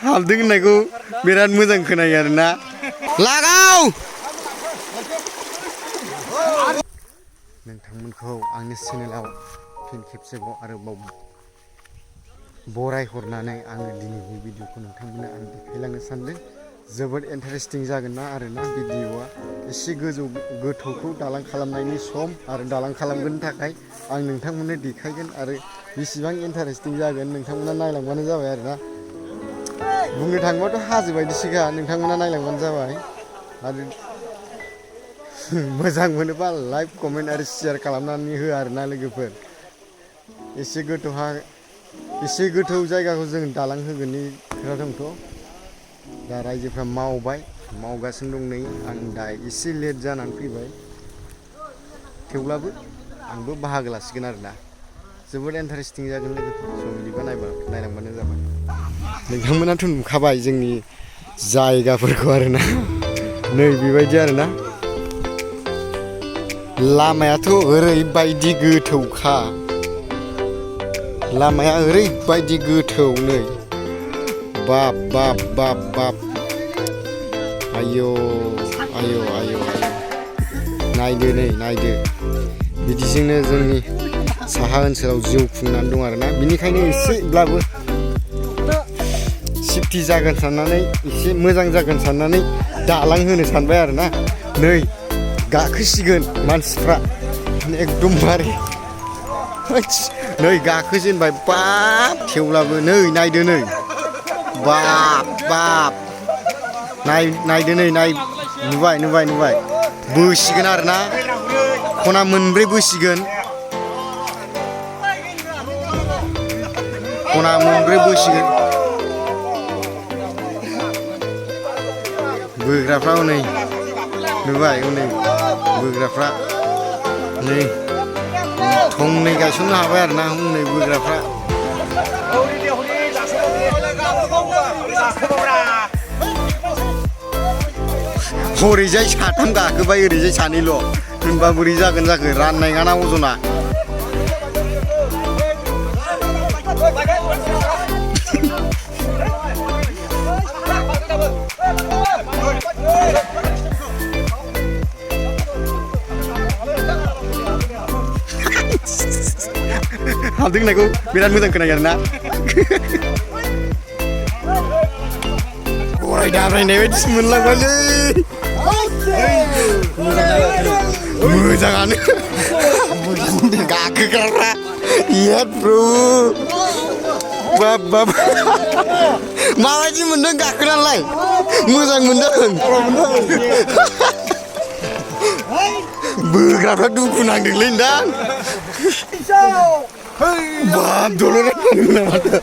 हाबदों होननायखौ बिराद मोजां खोनायो आरोना लागाव नोंथांमोनखौ आंनि चेनेलाव फिन खेबसेबाव आरोबाव बराय हरनानै आङो दिनैनि भिडिअखौ नोंथांमोननो आं देखायलांनो सानदों जोबोद इन्टारेस्टिं जागोन ना आरोना भिडिअआ एसे गोथौखौ दालां खालामनायनि सम आरो दालां खालामगोन थाखाय आं नोंथांमोननो देखायगोन आरो बेसेबां इन्टारेस्टिं जागोन नोंथांमोना नायलांबानो जाबाय आरोना बुंनो थाङोबाथ' हाजो बायदिसोखा नोंथांमोना नायलांबानो जाबाय आरो मोजां मोनोबा लाइक कमेन्ट आरो शेयार खालामनानै हो आरोना लोगोफोर एसे गोथौ जायगाखौ जों दालां होगोननि खोथा दंथ' दा रायजोफ्रा मावगासिनो दं नै आं दा एसे लेट जानानै फैबाय थेवब्लाबो आंबो बाहागो लासिगोन आरोना जोबोद इन्टारेस्टिं जागोन लोगोफोर स' बिदिबा नायलांबानो जाबाय नोंथांमोनाथ' नुखाबाय जोंनि जायगाफोरखौ आरोना नै बेबायदि आरोना लामायाथ' ओरैबायदि गोथौखा लामाया ओरैबायदि गोथौ नै बाप बाप बाप बाप आयौ नायदो नै नायदो बिदिजोंनो जोंनि साहा ओनसोलाव जिउ खुंनानै दं आरोना बिनिखायनो एसेब्लाबो सेफटि जागोन साननानै एसे मोजां जागोन साननानै दालां होनो सानबाय आरोना नै गाखोसिगोन मानसिफ्रा एकदमबारे नै गाखोजेनबाय बाप थेवब्लाबो नै नायदो नै बाप बाप नायदो नै नुबाय बोसिगोन आरोना खना मोनब्रै बोसिगोन बोग्राफ्रा हनै नुबाय हनै बोग्राफ्रा नै थंनै गायसननो हाबाय आरोना हनै बोग्राफ्रा हरैजाय साथाम गाखोबाय ओरैजाय सानैल' होनबा बोरै जागोन जाखो राननाय गाना अजना हाबदों होननायखौ बिराद मोजां खोनायो आरोना गराय दाब्रायनाय बायदिसो मोनलांबायलै मोजाङानो गाखोग्राफ्रा येट ब्र' बाप बाप माबायदि मोनदों गाखोनालाय मोजां मोनदों बोग्राफ्रा दुखु नांदोंलै नोंथां बाप दलर माथो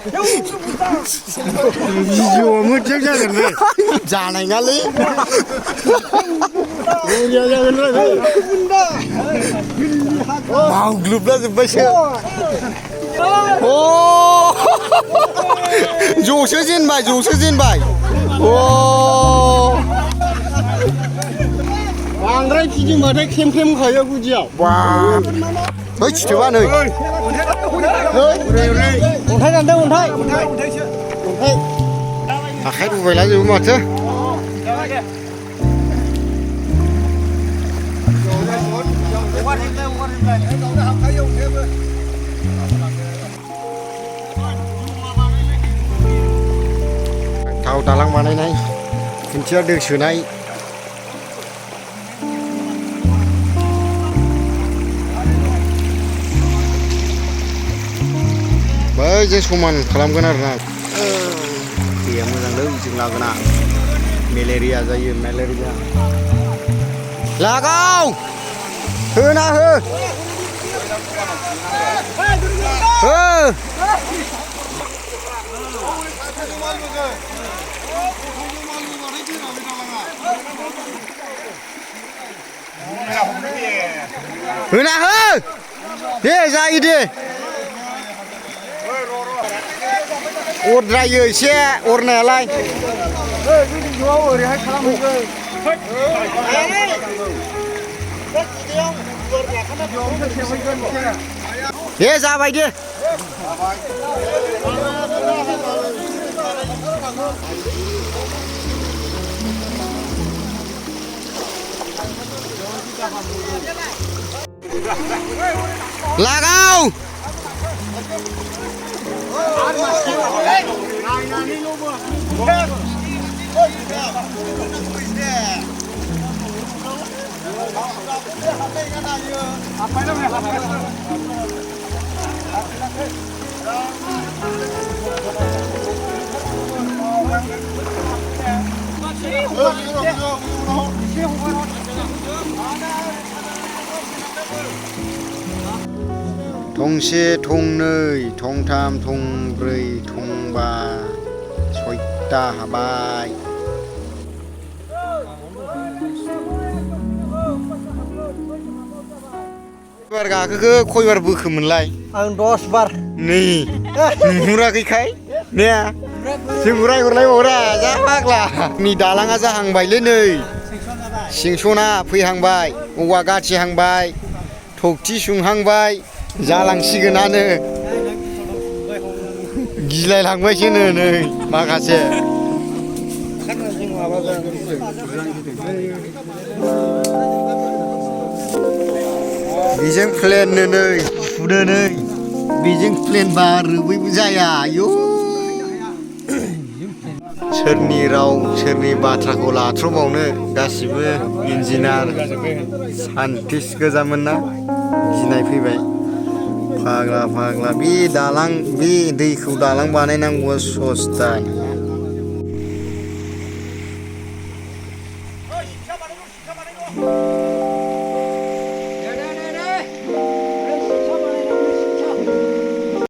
भिडिअआ मोजां जागोन बे जानाय नङालै मावग्लोबला जोब्बायसो ज'सो जेनबाय बांद्राय फिदिंबाथाय खेम खायो गुदियाव ओइ खिथोबा नै अन्थाइ दानदों अन्थाइ आखाइ रुबायला जोबो माथो थाव दालां बानायनाय खुन्थिया दै सोनाय बैजों समान खालामगोन आरोना दैया मोजांलै जों लागोना मेलेरिया जायो लागाव होना हो होना हो दे जायो दे अरद्रायो एसे अरनायालाय ओरैहाय खालामहैगोन दे जाबाय दे लागाव थंसे थंनै थंथाम थंब्रै थंबा सयथा हाबाय बार गाखोखो खयबार बोखोमोनलाय आं 10 बार नै नुहुराखैखाय ने जों रायहरलायबावरा जा फाग्ला नि दालाङा जाहांबायलै नै सिंसना फैहांबाय औवा गाथिहांबाय थौथि सुंहांबाय जालांसिगोनानो गिलायलांबायसोनो नै माखासे बेजों प्लेननो नै फुनो नै बेजों प्लेनबा रोबैबो जाया आयौ सोरनि राव सोरनि बाथ्राखौ लाथ्र'बावनो गासिबो इन्जिनियार साइन्टिस्ट गोजामोन ना गिनाय फैबाय फाग्ला फाग्ला बे दालां बे दैखौ दालां बानायनांगौआ सस्था